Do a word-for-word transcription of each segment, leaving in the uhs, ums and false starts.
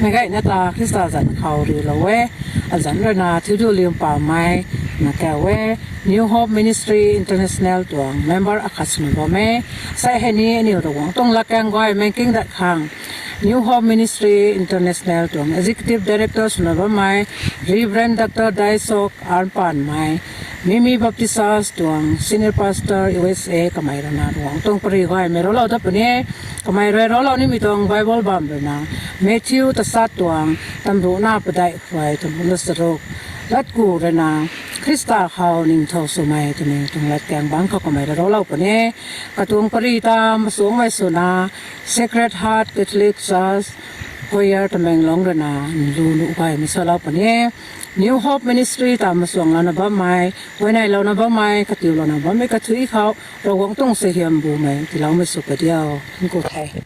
Meic gayna ta Khrista zanc khou riulou e. Azanc ruina thiu du liu pamei na kau e. New Hope Ministry International tuang member akhat swna bam e. Sei hei ni aniw Ravguangc tuang latkaeng gaymei king dat khang New Hope Ministry International tuang Executive Director swna bammei Reverend Doctor Daisok Armpanmei, Mimi Baptist Church tuang Senior Pastor U S A kamei ruina Ravguangc tuang pary gaymei roulou ta puni e. Kamei rui roulou nimei tuang Bible bam ruina Matthew tasat tuang tamruhna padeih khrui tamruhna charuk, latku ruina Khrista khou ningtow swmei twmei tuang latkaeng bangc khou kamei rui roulou puni e. Katuang pary ta masuangmei swna Sacred Heart Catholic Church, Choir Tamenglong ruina nlu nuh gaymei salou puni e. New Hope Ministry ta masuanglouna bammei, huayneylouna bammei, katiulouna bammei kathuic khou Ravguangc tuang suaihiam bumei tiiloumei sw kadiu. Nku the.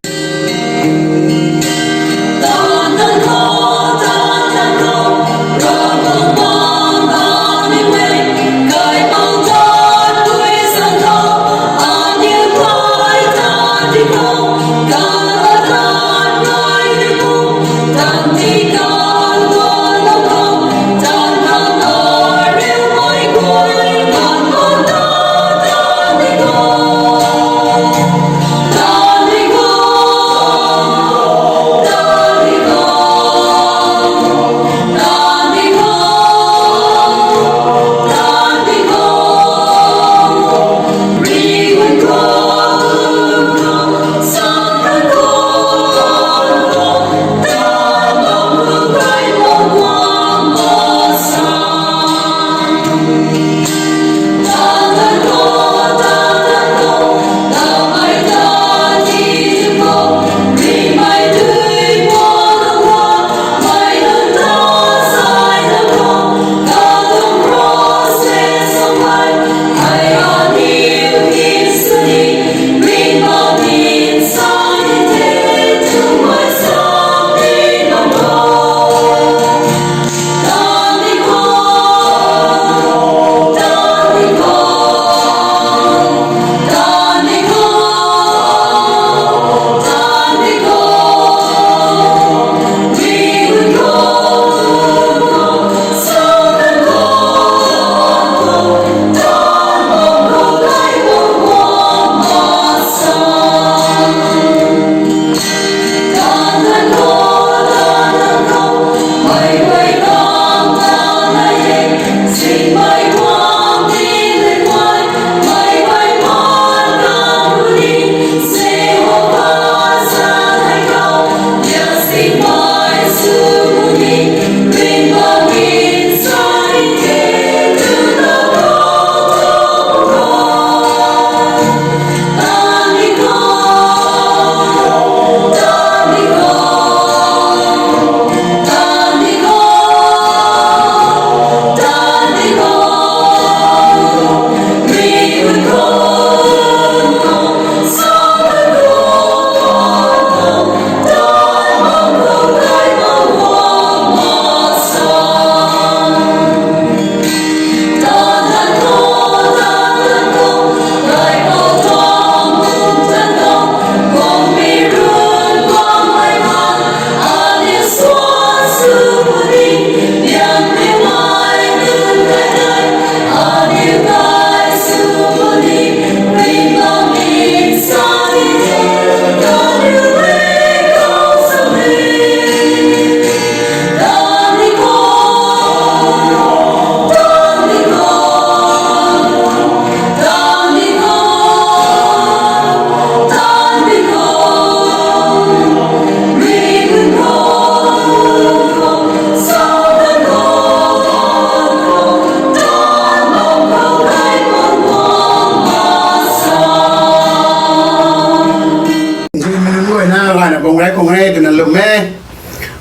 Nzianmei nunc guayna gayna bam gay khang e twna lwm e.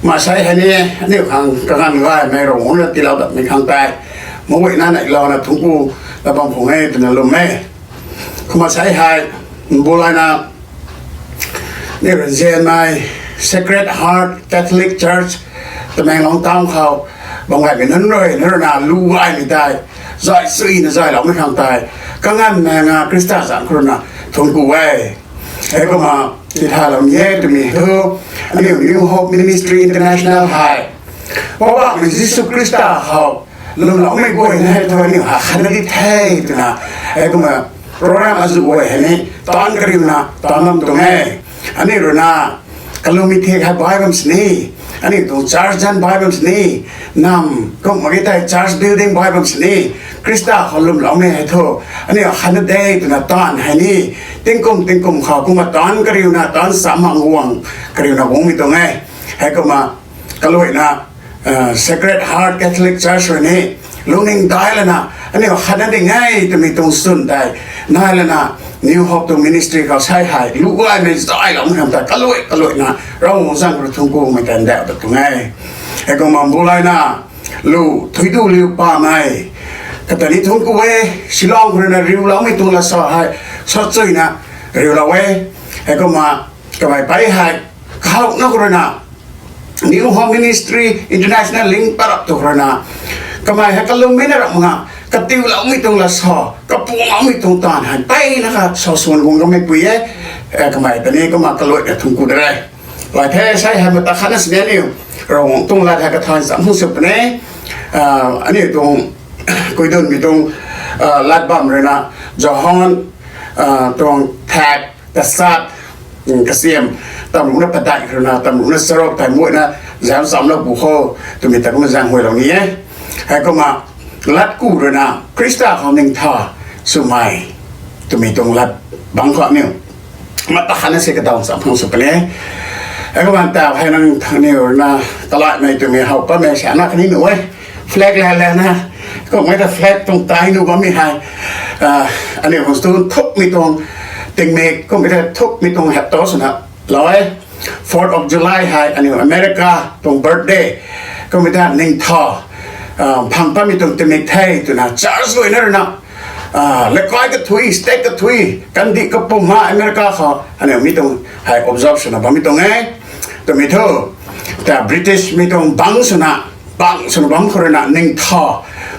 Kumna sei hei ni aniu khang kaganv gaymei Ravguangc na tiilou datmei khang tei, meic guayna neihlouna thuanc ku la bam khang e twna lwm e. Kumna sei hei mbu layna aniu nzianmei Sacred Heart Catholic Church Tamenglong Town khou bam gaymei nunc rui na rana lu gaymei tei, zay suina zayloumei khang tei, kaganv mei nga Khrista zanc khou rui na thuanc ku e. Heikumna tithaylou ni e twmei thu, aniu New Hope Ministry International hei Poubauhmei Jisu Khrista khou lwmloumei guay na hei thu aniu ha khatna di the twna, heikumna program azuh guay hei ni taanc kariuna taanc bam tuang e. Aniu rui na kalummei thik hei bai bam sini, aniu tuang church zanc bai bam sini, nam kum mak e tei church building bai bam sini, Khrista khou lwmloumei hei thu aniu khatna de twna taanv hei ni tingkum tingkum khou kumna taanc kariuna taanc sa mang guang kariuna guangmei tuang e. Heikumna kaluaina Sacred Heart Catholic Church rui ni lungning dai lana aniu khatna ding e twmei tuang swn tei nai lana New Hope tuang ministry khou sei hei lu gaymei zayloumei khang tei kaluai kaluaina Ravguangc zaeng rui thungc kumei tei ndauh ta tuang e. Heikumna mbu layna lu thuidu liu pamei kata ni thungc ku e. Shillong khou rui na riuloumei tuang lat sa hei sa chuina riulou e. Heikumna kamei pei hei kahouna khou rui na New Hope Ministry International link parap tu khou rui na kamei hei kalummei na rap mak nga katiuloumei tuang lat sa, kapuloumei tuang taanv hei peyna kha sa swan guang kameipui e. Kamei ta ni kumna kaluaina thungc ku de re. Lai the, sei hei mata khatna sini aniu Ravguangc tuang lat hei kathan cham hung sw puni. Aniu tuang kuidunmei tuang lat bam rui na Johan tuang thak kasat kasiam tamruhna padeih rui na tamruhna charuk tei muaina zauc chamlou pu kho twmei ta kumna zaenghuaylou ni e. Heikumna lat ku rui na Khrista khou ningtha swmei twmei tuang lat bang khou aniu mata khatna si kadaw cham phang sw puni. Heikumna ta hei nang thangniw rui na kalaimei twmei how patmei sana khatni nuh e. Flag la lana kummei ta flag tuang tai nuh bammei hei aniu khang tu thukmei tuang tingmik kummei ta thukmei tuang hapta swna lou e. Fourth of July hei aniu America tuang birthday kummei ta ningtha phang patmei tuang tingmik the twna church guayna rui na lekai kathui, state kathui, kandih kapumna America khou aniu mi tuang hei observe swna bammei tuang e. Twmei thu ta British mei tuang bang swna bang swna bam khou rui na ningtha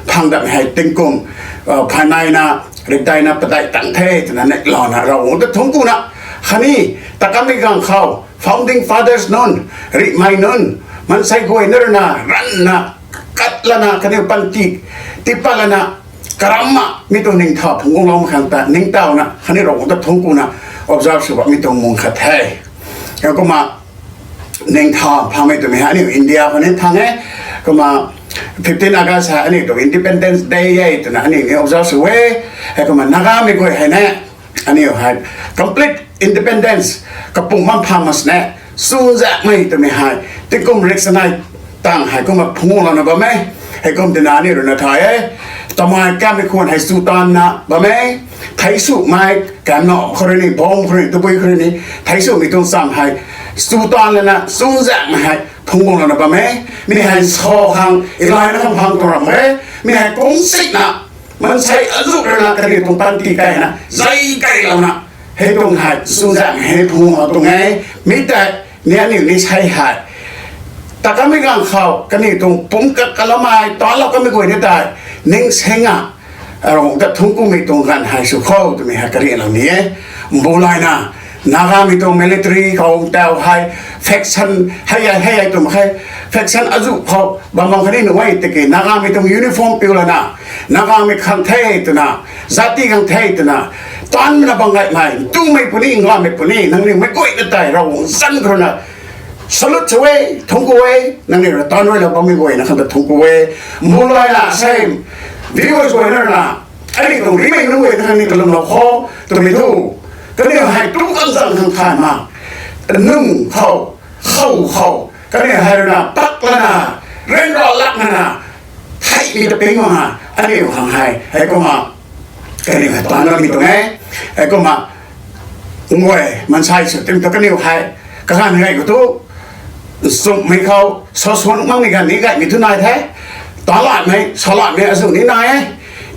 phang dat hei tingkum phaneina rikdaina padeih tang the twna neihlouna Ravguangc ta thungc kuna khatni takanmei ganv khou founding fathers nunc, rihmei nunc, maansei guayna rui na ranvna kat lana kaniw panty tipat lana karamna mi tuang ningtha phungc guanglou mak khang ta ningtowna khatni Ravguangc ta thungc kuna observe sw bammei tuang mung khat the. Kumna ningtha phangmei twmei hei aniu India khou ni thang e. Kumna fifteen August hei aniu tuang Independence Day e twna aniu ni observe sw e. Heikumna Nagamei guay hei ne aniu hei complete independence kapumc bam phang mak sini chunzaenghmei twmei hei tingkum riksanei tang hei kumna phunglouna bam e. Heikum twna aniu rui na thay e. Tamei kamei khwan hei chu taanvna bam e. Theic swmei kamna khou rui ni, bam khou rui ni, tabui khou rui ni theic swmei tuang cham hei chu taanv lana chunzaenghmei hei phunglouna bam e. Mi hei sa khang ilayna khang phang tuang ram e. Mi hei kungsikna maansei azuh rui na kaniw tuang panty kaina zei kailouna hei tuang hei chunzaenghmei hei phunglouna tuang e. Mi tei ni aniu ni sei hei takanmei ganv khou kaniw tuang pumc kak kaloumei talou kanmei guay ni tei ningsinga Ravguangc ta thungc kumei tuang ganv hei sw kho twmei hei karianlou ni e. Mbu layna Nagamei tuang military khou taw hei faction hei hei hei hei twmei hei faction azuh khou bam bam khatni nuh e. Tiki Nagamei tuang uniform piu lana Nagamei khang the twna, jati khang the twna taanvna bam gaymei tumei puni ngammei puni nangniw mei guayna tei Ravguangc zanc khou rui na salute sw e, thungc ku e. Nangniw rui taanv ruilou bammei guayna khang ta thungc ku e. Mbu layna sei viewers guayna rui na aniu tuang rimei nunc guayna khang ni kalwmlou kho twmei thu kaniw hei tu kan zang khang thay mak nung khou khou khou kaniw hei rui na pak lana ryanra lak lana theihmei ta ping mak na aniu khang hei heikumna kaniw hei taanv bammei tuang e. Heikumna nguay maansei sw tim thu kaniw hei kaganv gay khou tu nchumhmei khou sa swan makmei ganv ni gaymei thu nai the. Taanv latmei sa latmei azuh ni nai e.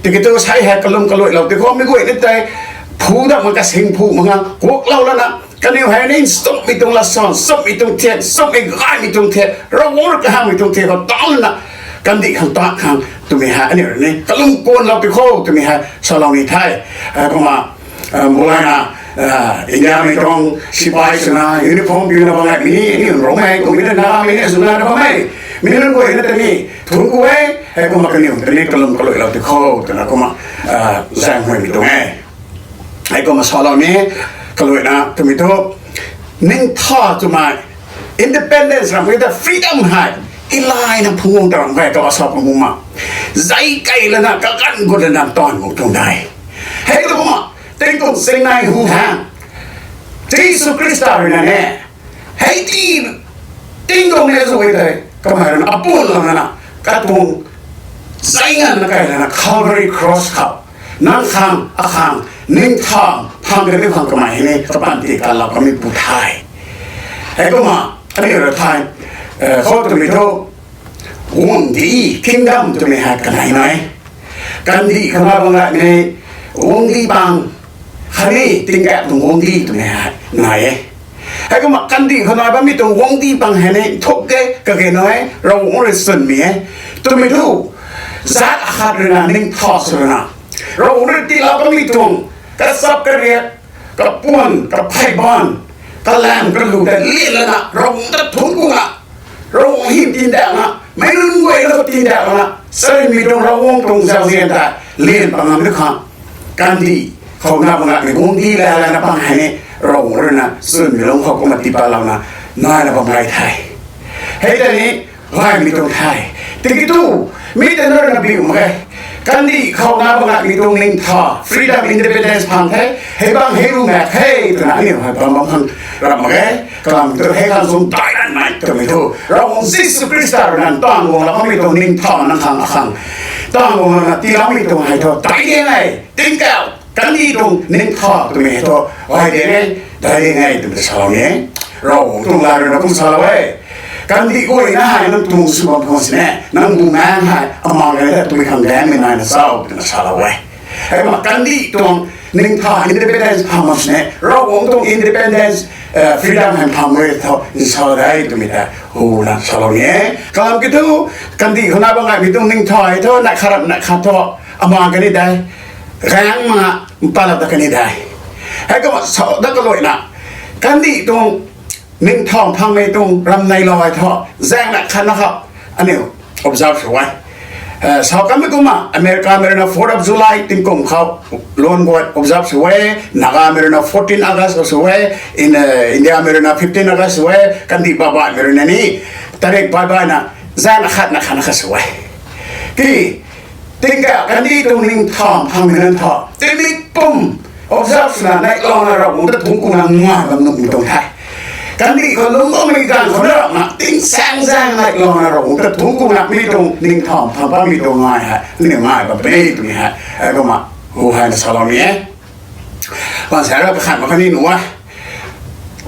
Tiki tu sei hei kalum kaluailou ti khou mi guay ni tei phu dat mak kasing phu mak nga kuaklou lana kaniw hei ni nchumhmei tuang lat sa, nchumhmei tuang thiak, nchumhmei gaymei tuang thiak, Ravguangc rui kahawmei tuang thiak khou taanv lana kandih khang taanv khang twmei hei aniu rui ni kalum kuanlou ti kho twmei hei salou ni the. Kumna mbu layna Indiamei tuang sipai swna uniform piuna bam gaymei ni, aniu Rongmei kummei na Nagamei ni swna na bammei, mi nunc guayna tei ni thuanc ku e. Heikumna kaniw tei ni kalum kaluilou ti kho twna kumna zaenghuaymei tuang e. Heikumna salou ni, kaluina twmei thu, ningtha twmei, independence ram kata freedom hei, ilayna phungc ta ram khe kaw asap kumna, zay key lana kaganv gut lana taanv mak tuang de. Heikumna tingkum singnei hu thangc Jisu Khrista rui na ne, hei ti tingkum ne zu e tei kamei rui na apuan lana, katuang zay nganvna key lana Calvary Cross khou nang khang akhang ningtha phang kaniw khang kamei hei ni kapanty kalou kamei pu the. Heikumna aniu ra thei, khou twmei thu, guangcdic, kingdom twmei hei kanei nai e. Kandih khou na bam gaymei guangcdic pang khatni tingkauh tuang guangcdic twmei hei nai e. Heikumna kandih khou nai bammei tuang guangcdic pang hei ni nthuk ke kage nai e, Ravguangc rui chwnmei e. Twmei thu, zaat akhat rui na ningtha sw rui na, Ravguangc rui tiilou kamei tuang kachap kariak, kapuan kaphey ban, kalam kalu ta lian lana Ravguangc ta thuanc kuna, Ravguangc hym tindauhna, meic nunc guay na khou tindauhna, charynmei tuang Ravguangc tuang zauzian ta lian pat ngam ni khang, kandih khou na bam gaymei guangcdic la lana pang hei ni Ravguangc rui na chwnmei lungc khou kumna tiipatlouna naina bam gay the. Hei tei ni gaymei tuang the. Tiki tu, mi tei na rui na biu mak ge. Kandih khou na bam gaymei tuang ningtha, freedom, independence phang the. Hei bang hei ru mak the twna aniu hei bam bam khang ram mak ge. Kalam tu hei khang sung dai ranmei twmei thu, Ravguangc Jisu Khrista rui na taanv guanglou kamei tuang ningtha nang khang akhang taanv guanglouna tiiloumei tuang hei thu dai diang e. Tingkauh kandih tuang ningtha twmei hei thu gay diang e, dai diang e twmei ta salou ni e. Ravguangc tuang lat rui na kum salou e. Kandih guayna hei nang tuang sw bam khang sini, nang bumaengc hei aman kani ta twmei khang gaengmei naina cho twna salou e. Heikumna kandih tuang ningtha, independence phang mak sini, Ravguangc tuang independence, freedom hei phang e thu nsa de twmei ta hu na salou ni e. Kalam kiu thu, kandih khou na bam gaymei tuang ningtha hei thu nai khat ram nai khat thu aman kani de, gaeng mak, mpalou ta kani de. Heikumna sa dat kaluina, kandih tuang ningtha phangmei tuang ram neilou hei thu zaeng nai khat na khou aniu observe sw e. Sa kanmei kumna Americamei rui na Fourth of July tingkum khou luan guay observe sw e, Nagamei rui na fourteen August khou sw e, Indiamei rui na fifteen August sw e, kandih baihbaihmei rui na ni tarik baihbaihna zaeng akhat na khat na khat sw e. Ki, tingkauh kandih tuang ningtha phangmei nunc thu tingmik pum observe swna neihlouna Ravguangc ta thuanc kuna ngai bam nuhmei tuang the. Kandih khou lungc bammei ganv khou na ramna tingsaengzaeng neihlouna Ravguangc ta thuanc kuna mi tuang ningtha phang bammei tuang ngai hei aniu ngai bam puni twmei hei, heikumna hu hei na salou ni e. Baanv sa ra kakhan mak khatni nuh e.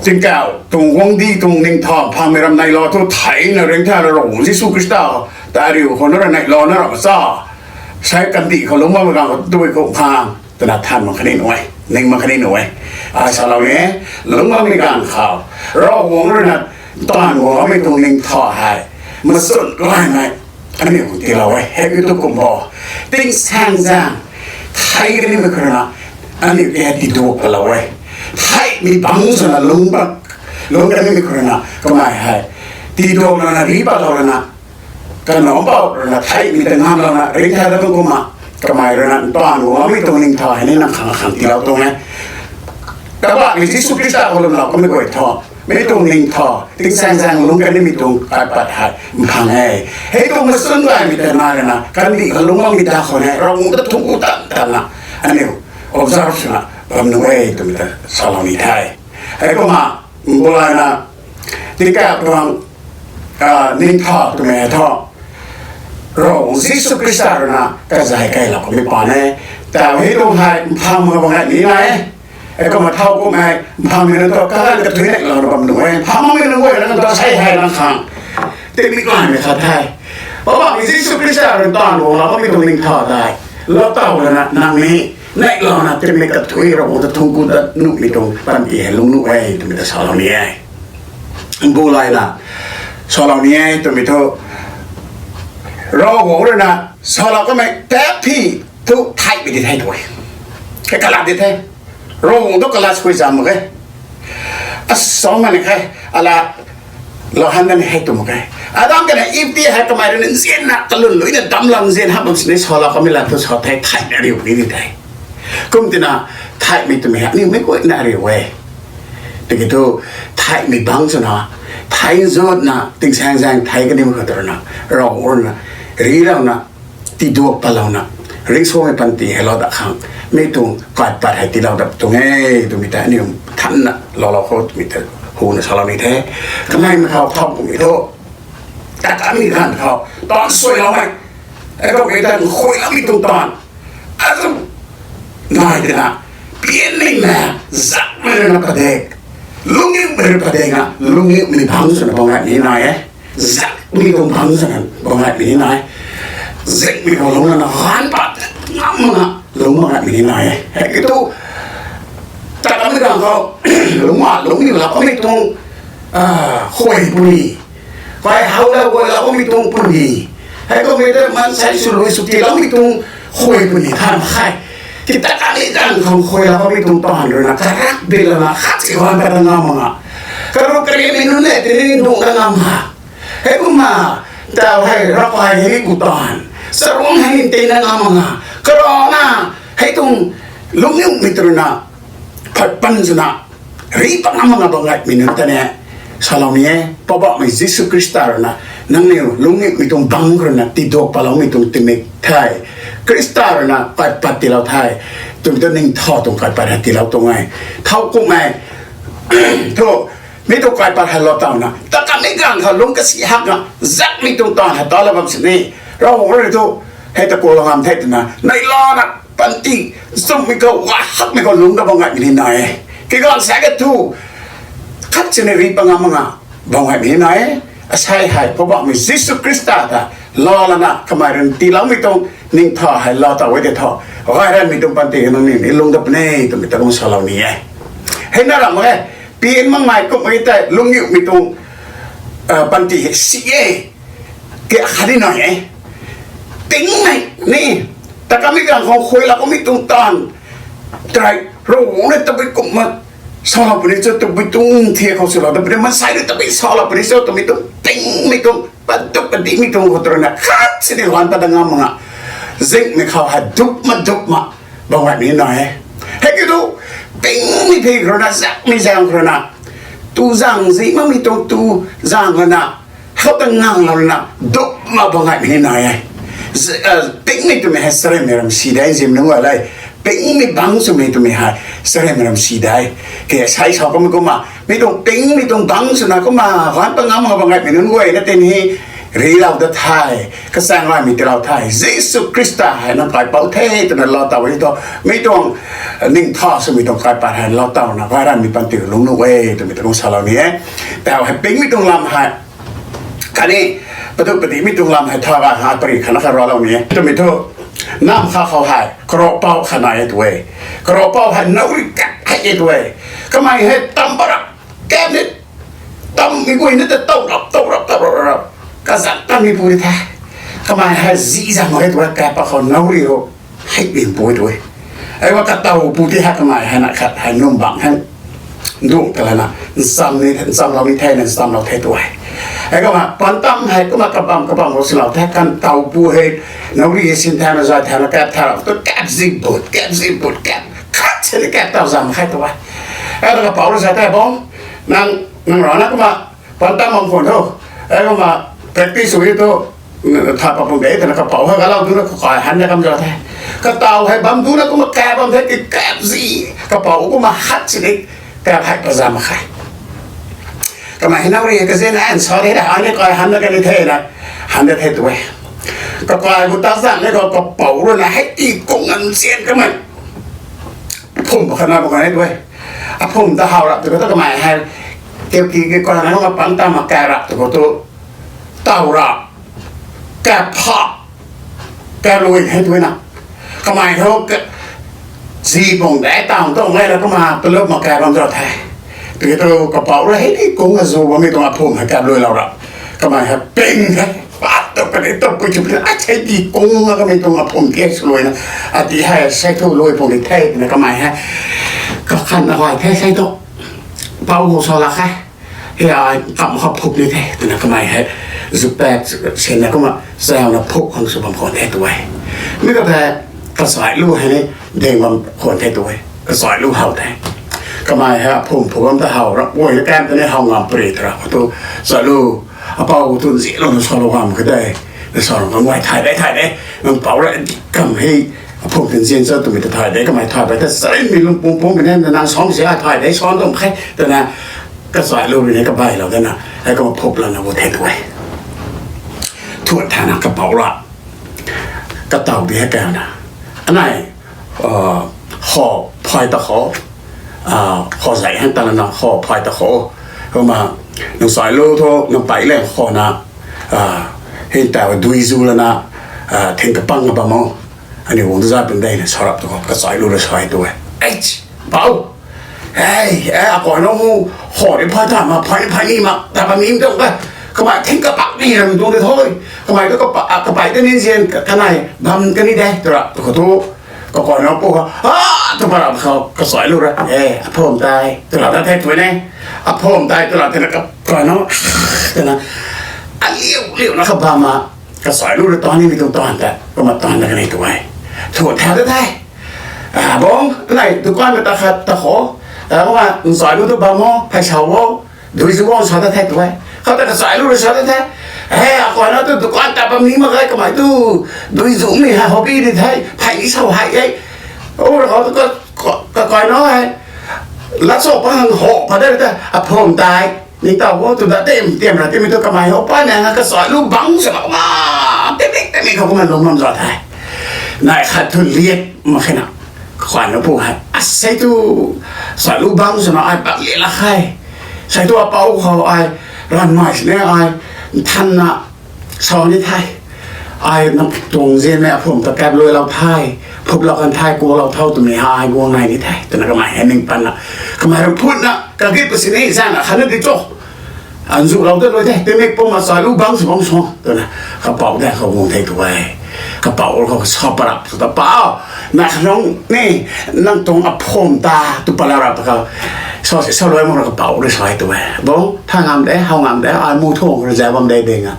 Tingkauh tuang guangcdic tuang ningtha phangmei ram neilou thu theina ringcthau Ravguangc Jisu Khrista ta ariu khou na ra neihlouna ram cha, sei kandih khou lungc bammei ganv khou tui kum khang twna than mak khatni nuh e, ning mak khatni nuh e. Ai salou ni e, lungc bammei ganv khou Ravguangc rui na taanv guangloumei tuang ningtha hei machun gaymei aniu khang tiilou e. Hei kiu tu kum bo, tingsaengzaeng thei kanimei khou rui na aniu ke tiduak palou e. Theihmei bangc swna lungc bak, lungc kanimei khou rui na kamei hei tiduaklouna ri patlou lana, kanac mpouh rui na theihmei ta ngamlouna ringcthau dat tuang kumna, kamei rui na taanv guangloumei tuang ningtha hei ni nang khang khang tiilou tuang e. Kabahmei Jisu Khrista khou lwmlou kamei guay thu mi tuang ningtha, tingsaengzaeng lungc kanimei tuang kaipat hei mphang e. Hei tuang machun gaymei ta nai rui na kandih khou lungc bammei ta khou ni Ravguangc ta thuanc ku tan tanna aniu observe swna bam nuh e twmei ta salou ni the. Heikumna mbulayna tingkauh tuang ningtha twmei thu Ravguangc Jisu Khrista rui na kazay kailou kamei paan e. Tau hei tuang hei mphang mak bam gay ni nai e. Heikumna thau kummei mphangmei nunc thu kaganv kathuic neihlouna bam nuh e. Mphang makmei nunc guay nang thu sei hei nang khang tingmik gaymei khat the. Poubauhmei Jisu Khrista rui taanv guanglou bammei tuang ningtha tei lou taw lana nang ni neihlouna tingmik kathuic Ravguangc ta thuanc ku dat nuhmei tuang panty hei lungc nuh e twmei ta salou ni e. Mbulayna salou ni e twmei thu Ravguangc rui na salou kamei tap thi thu theihmei di the tu e. Hei kalat di the. Ravguangc tu kalat sui zam mak ge. Asau mani khe, ala, lou han na ni hei tu mak ge. Adam khatni Iv ti hei kamei rui na nzianna kalun lui na damlam nzian hap bam sini salou kamei lat tu sa the, theihna riu ni di the. Kum tina, theihmei twmei hei aniu mei guayna riu e. Tiki thu, theihmei bangc swna, thei nzutna, tingsaengzaeng thei kaniw khou rui na, Ravguangc rui na, rilouna, tiduak patlouna, ringcsuangmei panty hei lou dat khang, mi tuang kaipat hei tiilou dat tuang e, twmei ta aniu thanna loulou khou twmei ta huna salou ni the. Kaneimei khou thau kummei thu, takanmei ganv khou, taanv suailoumei, akhou kei ta nkhuailoumei tuang taanv, azu, nai tina, pianmei na, zakmei rui na padek, lungniumei rui padek na, lungniumei bangc swna bam gaymei nai e. Zakmei tuang bangc swna bam gaymei nai e. Zakmei khou lungna na han pat ngam mak na, lung bam gaymei nai e. Hei ki thu, takanmei ganv khou, lungc ma, lungc ni lak kamei tuang, khuay puni. Kai how la guay lak kamei tuang puni. Hei kummei ta maansei swluai sw tiiloumei tuang khuay puni than khe. Ki takanmei ganv khou khuay lak kamei tuang taanv rui na, karak di lana, khat si han pat ngam mak na. Karuh kariamei nunc e, tini nduh na ngam ha. Hei kumna, tau hei ravkai hei ni ku taanv. Charuangc hei ni tei na ngam mak na. Karana, hei tuang lungniumei tu rui na, phat pan swna, ri pat ngam mak na bam gaymei nunc ta ni, salou ni e, Poubauhmei Jisu Khrista rui na, nangniw lungniumei tuang bangc khou rui na, tiduak patloumei tuang tingmik the. Khrista rui na kaipat tiilou the. Twmei tu ningtha tuang kaipat hei tiilou tuang e. Thau kummei, thu, mi tuang kaipat hei lou tauna, takanmei ganv khou lungc kasi hakna, zakmei tuang taanv hei ta la bam sini, Ravguangc rui thu, hei ta kulou ngam the twna, neihlana, panty, nchumhmei khou, gay hakmei khou lungc na bam gaymei ni nai e. Kiganv sa ka thu, khat sini ri pat ngam mak na, bam gaymei ni nai e. Asei hei, Poubauhmei Jisu Khrista ta, lou lana, kamei rui tiiloumei tuang, ningtha hei lou taw e tei thu, gay ranmei tuang panty nangniw ni lungc dat puni, twmei ta kum salou ni e. Hei na ram mak e, pian makmei kummei tei lungniumei tuang, panty hei si e, ki khatni nai e. Tingmei ni, takanmei ganv khou khuay lak kamei tuang taanv, tei, Ravguangc rui tabui kumna, salou puni cho, tabui tuang thiak khou swlou dat puni, maansei rui tabui salou puni cho, twmei tuang tingmei tuang, paduk padihmei tuang khou tu rui na, khat sini han pat ngam mak na, zingmei khou hei dup ma dup ma, bam gaymei nai e. Hei ki thu, tingmei thei khou rui na, zakmei zaeng khou rui na, tu zaeng zi makmei tuang tu zaeng rui na, khou ta nganglou rui na, dup ma bam gaymei ni nai e. Pingmei twmei hei charynmei ram si de, nzianmei nunc guay le. Pingmei bangc swmei twmei hei charynmei ram si de. Ke sei sa kamei kumna, mi tuang pingmei tuang bangc swna kumna, han pat ngam mak bam gaymei nunc guay na tei ni, rilou dat the, kachaeng gaymei tiilou the. Jisu Khrista hei nang kaipouc the twna lou taw e thu, mi tuang, ningtha swmei tuang kaipat hei lou tawna, gay ranmei panty lungc nuh e, twmei ta kum salou ni e. Tau hei pingmei tuang lam hei, khatni, paduk padihmei tuang lam hei tha gay ha pari khatna kha raclou ni e. Twmei thu, nam kha khou hei, karavpouc khat nai e tu e. Karavpouc hei nauri kap hei e tu e. Kamei hei tam parap, kap ni, tammei guay ni ta tow rap, tow rap, tow rap, rap. Kazanc tammeipu di the. Kamei hei zi zang mak e tu e, kap pat khou nauri o. Hei bimpu e tu e. Ei wa katawpu ti hei kamei hei na khat hei num bang hei. Nduang ta lana, ncham ni, nchamlou ni the na, nchamlou the tu e. Hei kumna, pantam hei kumna kabam kabam khou swlou the, katawpu hei, nauri hei sin the na, zay the na, kap the rap, tu kap zi but, kap zi but, kap, khat sini kap taw zam khe tu e. Ei ta kapouc rui sa the bam, nang, nang rana kumna, pantam bam khwan tho. Ei kumna, practice sw e tu, tha pa pum de, twna kapouc hei galou duna kakai han na kam zau the. Kataw hei bam duna kumna kap bam the, ki kap zi, kapouc kumna khat sini, kap hei pat zam mak khe. Kamei hei nauri hei kazian na, sorry da, ani kai han na kani the na, han da the tu e. Kakai bu ta zan ni khou kapouc rui na hei ti kung nganv zian kamei. Phum khat na bam kha e tu e. Aphum ta how rap tu khou tu kamei hei, keu ki ki kai na kumna pantam ma kap rap tu khou tu, taw rap, kap pha, kap lui hei tu e na. Kamei thu, zi pung de taw tu mei la kumna palup mak kap bam zau the. Tiki tu kapouc rui hei ti kung azu bammei tuang aphum hei kap luilou rap. Kamei hei ping the. pat tu kani tu pui tu pui, ai, sei di kung na kamei tuang aphum ke swluaina, ati hei sei tu lui pung di the twna kamei hei kakhan na gay the sei tu. Pou khou sa lak khe. Hei ai kam kha phup ni the twna kamei hei zupat sinna kumna sauna phup khang sw bam khwan the tu e. Mi ka the kachai lu hei ni ding bam khwan the tu e. Kachai lu how the. Kamei hei aphum phu bam ta how rap ui kam ta ni how ngam pari ta ra khou tu, chai lu, apou tu nzianlouna salou gam kha de. Na salou ngam gay thay de, thay de. Nang pou ra kam hei aphum tu nzian cha twmei ta thay de. Kamei thay bai ta sarinmei lung pung pung mei na nang sam si a thay de, san tum khe twna kachai lu rui ni kabailou dana, hei kumna phup lana gu the tu e. Thuan thana kapou ra kataw di hei kana, anei, kho phay ta khou, kho zai hang ta lana kho phay ta khou, kumna nang chai lu thu nang pei leng khou na, hei ta dui zu lana, thing kapang bam o. Aniu guang tu zat pun de na sa rap tu khou kachai lu ra sa tu e. Ei, pou, ei, ei, akai nunc mu, kho ni phay ta ma, phay ni phay ni ma ta bam ni tuang e. Kamei thing kapak ni ram tuang de thu, kamei tu kapa- kapei ta ni nzian ka- kanei bam kani de tu ra tu khou tu, kakai nunc pu kha a, tu pa rap khou kachai lu ra, e, aphum tei tu la ta the tu ne. Aphum tei tu la thena kakai nunc twna aliu liuna kha bam a, kachai lu ra tan nimei tuang taanv ta kumna taanv na kani tu e. Thuan tha ta the. Bung, anei dukan mei ta khat ta khou, kumna nchai lu tu bam o, phey sa o, dui zu o sa ta the tu e. Khou ta kachai lu ra sa ta the. He, akai na tu dukan ta bam ni mak ge, kamei tu dui zumei hei hobby di the, phey ni sa hei e. O ra khou tu ka- ka- kakai na hei lat cho pang hang ho pa de ta, aphum tei ni taw o tu da tim tim ra timei tu kamei ho pa na nga kachai lu bang swna kumna timik timik khou kumna lung bam za the. Nai khat thu liat mak khe na, kakai na pu hei, a, sei tu, chai lu bang swna ai bak liat lak khe. Sei tu apou khou ai ranmei sini ai nthanna sa ni the. Ai nang tuang zianmei aphum ta kap luilou the, phuplou kan the, kuaklou tho twmei hei guang nai ni the twna kamei hei ning patna, kamei rui phutna kagit pa sini zana khatna di cho, nzulou ta lui the, timik pum a chai lu bang sw bam sw twna kapou de khou guang the tu e. Kapou khou sa pa rap tu ta, pou, na khanung ni, nang tuang aphum ta tu pala rap ta khou, sa si sa lui mak ra kapou rui sa tu e. Bung, tha ngam de, how ngam de, ai mu thung ra zau bam de ding a.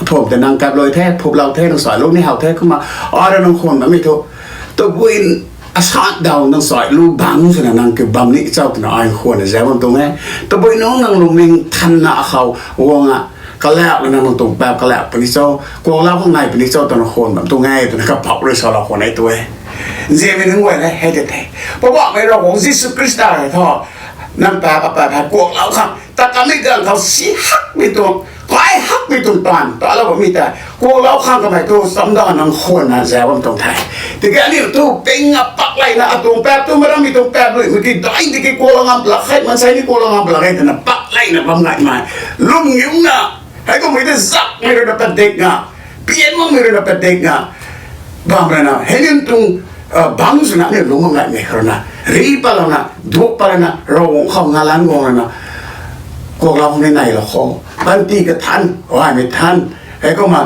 Aphum ta nang kap lui the, phuplou the, nang chai lu ni how the, kumna ai ra nang khwan bammei thu, tabui asan daw nang chai lu bang swna nang kiu bam ni cho twna ai khwan na zau bam tuang e. Tabui nunc nang lungning thanna akhou guang a, kalak lana nang tuang paap kalak puni cho, kuaklou khang nai puni cho twna khwan bam tuang e twna kapou rui salou khwan e tu e. Nzianmei nunc guay le hei de the. Poubauhmei Ravguangc Jisu Khrista hei thu, nang paap kapaap hei kuaklou khang ta kamei ganv khou si hakmei tuang, kai hakmei tuang taanv talou bammei tei kuaklou khang kamei tu chamdan nang khwan na zau bam tuang the. Tiki aniu tu ping a pak leina atuang paap tu marammei tuang paap luimei ki dai tiki kuaklou ngam plak khe, maansei ni kuaklou ngam plak khe twna pak leina bam ngaimei, lwm niuna, heikumhmei ta zakmei rui na padik nga, pian makmei rui na padik nga, bam rana hei nin tuang bang swna aniu lung mak ngaimei khou rui na, ri patlouna, duak patlouna, Ravguangc khou ngalan guang lana, kuaklou khang ni neilou khou, panty kathan gaymei than, heikumna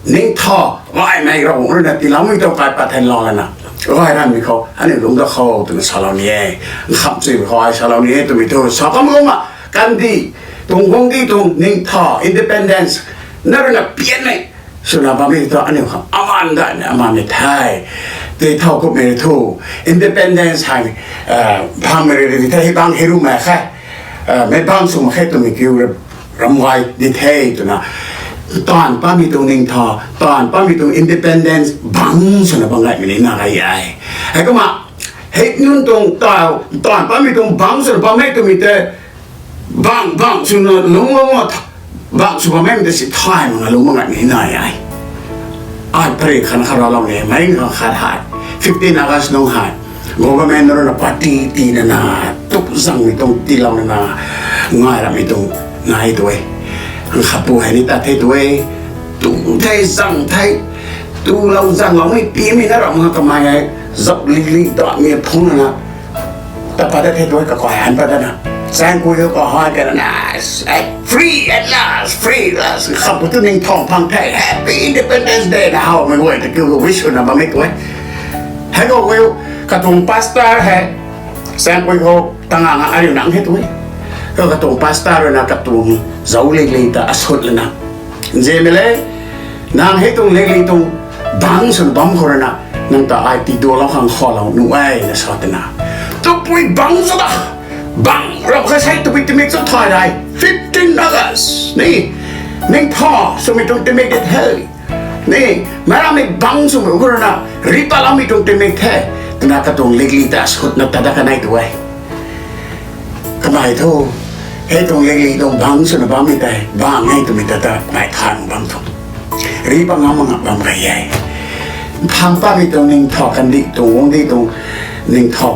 ningtha gaymei Ravguangc rui na tiiloumei tuang kai pat thanlou lana, gay ranmei khou aniu lungc da khou twna salou ni e. Nkhamchuimei khou ai salou ni e twmei thu sa kam kumna, kandih tuang guangcdic tuang ningtha, independence, na rui na pianmei swna bammei thu aniu khang aman daihmei amanmei the. Tei thau kummei rui thu, independence hei, phangmei rui di the, hei bang hei rumei khe, meic bang sw mak khe twmei kiu ram gay di the twna, taanv patmei tuang ningtha, taanv patmei tuang independence bang swna bang gaymei ni na gay e. Heikumna, hei nunc tuang taw, taanv patmei tuang bang swna bammei twmei tei, bang bang swna lungc lungc a, bang sw bammei tei si thay mak na lungc mak ngaimei nai e. Ai pary khat khat raclou ni, meic khat khat hei, fifteen August nung hei, government rui na party tiina na, tuk zangmei tuang tiilouna na, ngai ramhmei tuang nai tu e. Nkhat pu hei ni tat the tu e, tu the zang the, tulou zangloumei pimei na ram nga kamei hei, zauc lili datmei phungna na, tat pat dat the tu e, kakai han pat dat na. Saengkui khou kahai kana, free at last, free at last. Khampu tu ningthaw phang the, Happy Independence Day na howmei guay ta kiu wish na bammei tu e. Hei khou katuang pastor hei, Saengkui khou tanga nga ariu nang hei tu e. Katuang pastor rui na katuang zauc lili ta asut lana, nzianmei le, nang hei tuang lili tuang bangc swna bam khou rui na, nang ta ai tidualou khang khalou nuh e na sa twna, tabui bangc sw ta, bangc rap kha sei tabui timik chu thay dai, fifteen August ni, ningthaw swmei tuang timik di the. Ni, meic rammei bangc swmei khou rui na, ripatloumei tuang timik the, twna katuang lili ta asutna tat dat kanei tu e. Kamei thu, hei tuang lili tuang bangc swna bammei tei bang e twmei ta ta mei thay mak bam thu, ripat ngam mak bam gay e. Phang patmei tuang ningthaw kandih tuang guangcdic tuang ningthaw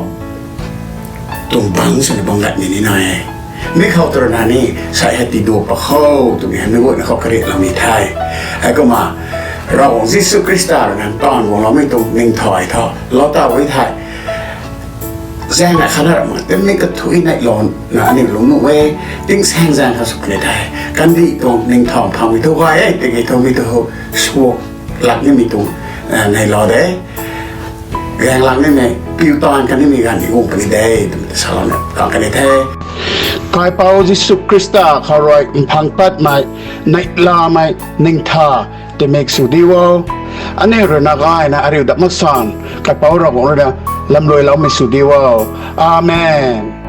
tuang bangc swna bam latmei ni nai e. Mi khou tu rui na ni, sei hei tiduap pat khou twmei hei meic guayna khou kariakloumei the. Heikumna, Ravguangc Jisu Khrista rui na taanv guangloumei tuang ningthaw tho, lou ta e thei, zaeng na khatna ramh mak timei kathuic neihlou na aniu lungc nuh e, tingsaeng zaeng kha sw puni the. Kandih tuang ningthaw phangmei thu gay e, tiki thu mi tu ho, suak lak nimei tuang, neihlou de. Gaeng lak nimei, piu taanv kanimei ganv ni guang puni de, twmei ta salouna kang kan the. Kaipouc Jisu Khrista khou rui mphang patmei, neihlamei ningthaw timik sw di o. Aniu rui na gayna ariu dat mak san, Kaipouc Ravguangc rui na lamluailoumei sw di o. Amen.